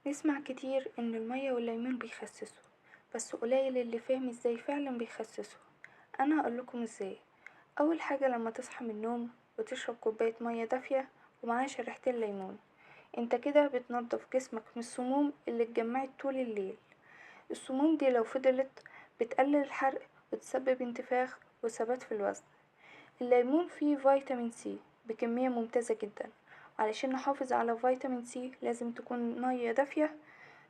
نسمع كتير إن المية والليمون بيخسسوا، بس قليل اللي فاهم ازاي فعلا بيخسسوا. أنا هقولكم ازاي. أول حاجة، لما تصحى من النوم وتشرب كوباية مية دافية ومعاها شريحتين ليمون، انت كده بتنضف جسمك من السموم اللي اتجمعت طول الليل. السموم دي لو فضلت بتقلل الحرق وتسبب انتفاخ وثبات في الوزن. الليمون فيه فيتامين سي بكمية ممتازة جدا. علشان نحافظ على فيتامين سي لازم تكون مية دافية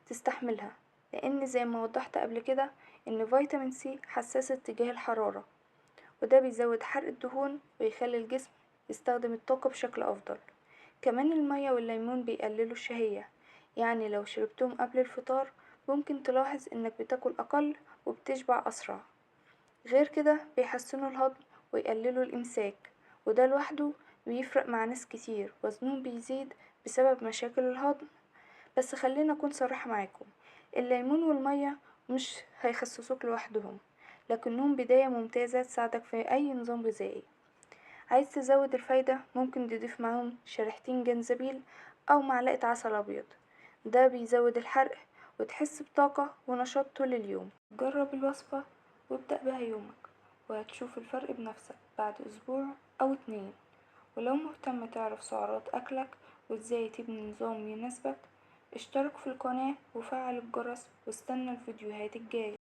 تستحملها، لان زي ما وضحت قبل كده ان فيتامين سي حساس اتجاه الحرارة، وده بيزود حرق الدهون ويخلي الجسم يستخدم الطاقة بشكل أفضل. كمان المية والليمون بيقللوا الشهية، يعني لو شربتهم قبل الفطار ممكن تلاحظ انك بتاكل أقل وبتشبع أسرع. غير كده بيحسنوا الهضم ويقللوا الإمساك، وده لوحده بيفرق مع ناس كتير وزنهم بيزيد بسبب مشاكل الهضم. بس خلينا أكون صريحة معاكم، الليمون والمية مش هيخسسوك لوحدهم، لكنهم بداية ممتازة تساعدك في أي نظام غذائي. عايز تزود الفايدة ممكن تضيف معاهم شريحتين جنزبيل أو معلقة عسل أبيض، ده بيزود الحرق وتحس بطاقة ونشاط طول اليوم. جرب الوصفة وابدأ بها يومك وهتشوف الفرق بنفسك بعد أسبوع أو 2. ولو مهتم تعرف سعرات أكلك وازاي تبني نظام يناسبك، اشترك في القناة وفعل الجرس واستنى الفيديوهات الجاية.